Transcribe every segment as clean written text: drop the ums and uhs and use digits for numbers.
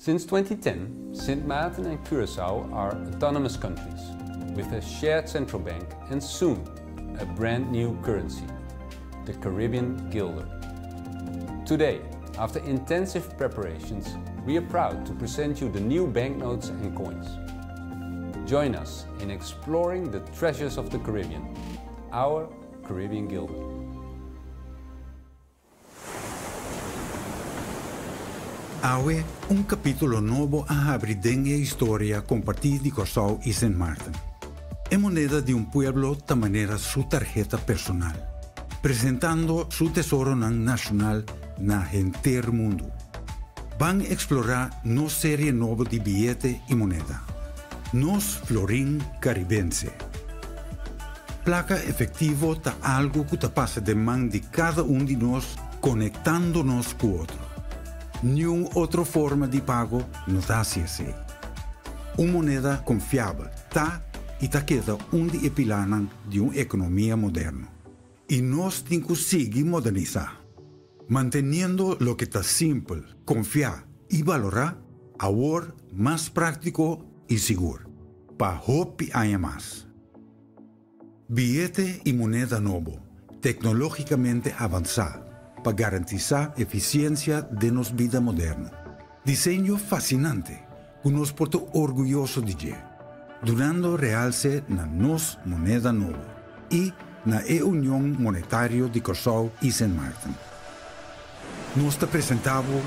Since 2010, Sint Maarten and Curaçao are autonomous countries with a shared central bank and soon a brand new currency, the Caribbean Guilder. Today, after intensive preparations, we are proud to present you the new banknotes and coins. Join us in exploring the treasures of the Caribbean, our Caribbean Guilder. Awe, un kapítulo nobo a habri den e historia kompartí di Kòrsou i Sint Maarten. E moneda di un pueblo ta manera su tarheta personal, presentando su tesoronan nashonal na henter mundu. Ban eksplorá nos serie nobo di biyete i moneda, Nos Florin Karibense. Plaka efektivo ta algu ku ta pasa den man di kada un di nos konektando nos ku otro. Niun otro forma di pago no ta hasi esei. Un moneda konfiabel ta i ta keda un di e pilarnan di un ekonomia moderno. I nos tin ku sigui modernisá, manteniendo loke ta simpel, konfiá i balorá, awor mas práktiko i sigur, pa hopi aña mas. Biyete i moneda nobo, teknológikamente avansá pa garantisá efisiensia den nos bida moderno. Diseño fasinante ku nos por ta orguyoso di dje, dunando realse na nos moneda nobo i na e Union Monetario di Kòrsou i Sint Maarten. Nos ta presentá bo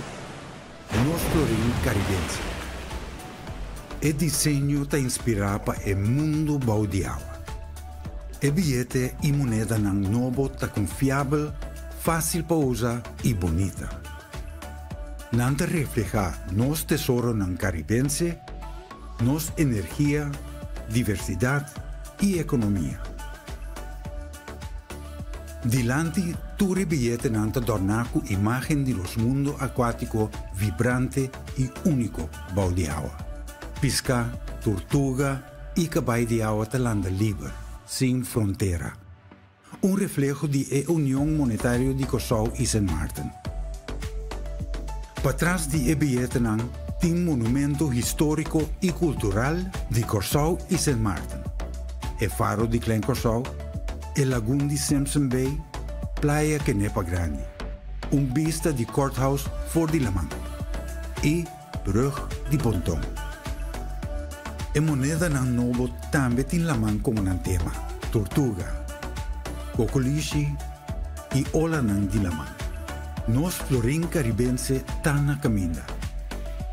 Nos Florin Karibense. E diseño ta inspirá pa e mundu bou di awa. E biyete i monedanan nobo ta konfiabel, fásil pa usa i bunita. Nan ta reflehá nos tesoronan karibense, nos energia, diversidat i ekonomia. Dilanti tur e biyetenan ta dòrná ku imágen di nos mundu akuátiko vibrante i úniko bou di awa. Piská, turtuga i kabai di awa ta landa liber, sin frontera. Un refleho di e Union Monetario di Kòrsou i Sint Maarten. Patras di e biyetenan tin monumento históriko i kultural di Kòrsou i Sint Maarten, e faro di Klein Kòrsou, e lagun di Simpson Bay, Playa Kenepa Grandi, un bista di Courthouse for di laman i Brug di Ponton. E monedanan nobo tambe tin laman komo nan tema, tortuga, kokolishi i olanan di laman. Nos florin karibense ta na kaminda.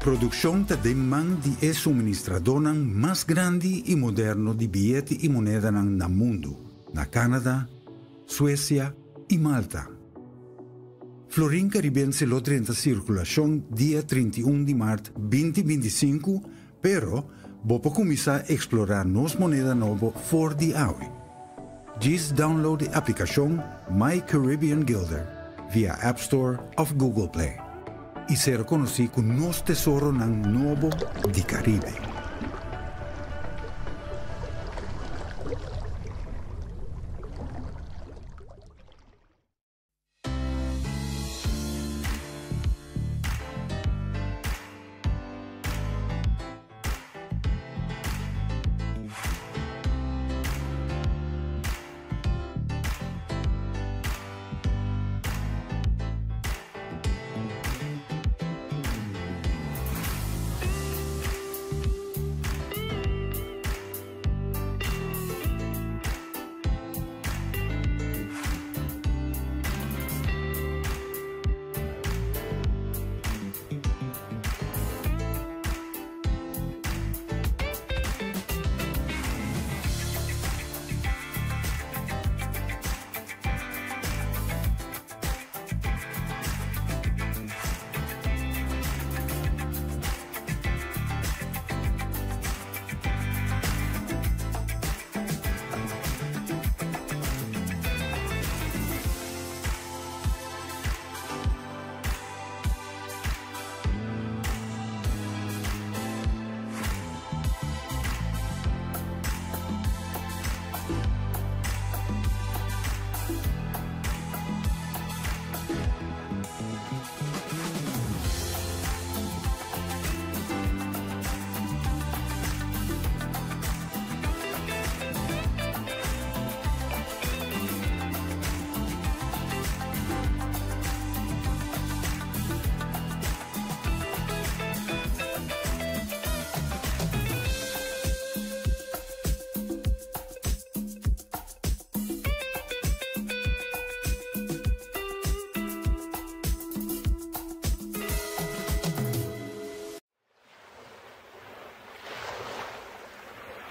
Produkshon ta den man di e suministradónan mas grandi i moderno di biyete i monedanan na mundu, na Canada, Suesia i Malta. Florin Karibense lo drenta sirkulashon dia 31 di mart 2025, pero bo por kuminsá eksplorá nos moneda nobo for di awe. Djis download e aplikashon My Caribbean Guilder via App Store òf Google Play i sera konosí ku nos tesoronan nobo di Karibe.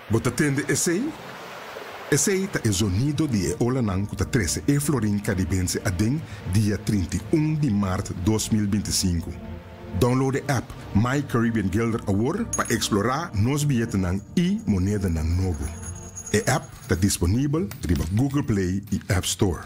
Bo ta tende esei? Esei ta e zonido di e olanan ku ta trese e florin karibense aden dia 31 di mart 2025. Download e app My Caribbean Guilder awor pa eksplorá nos biyetenan i monedanan nobo. E app ta disponibel riba Google Play i App Store.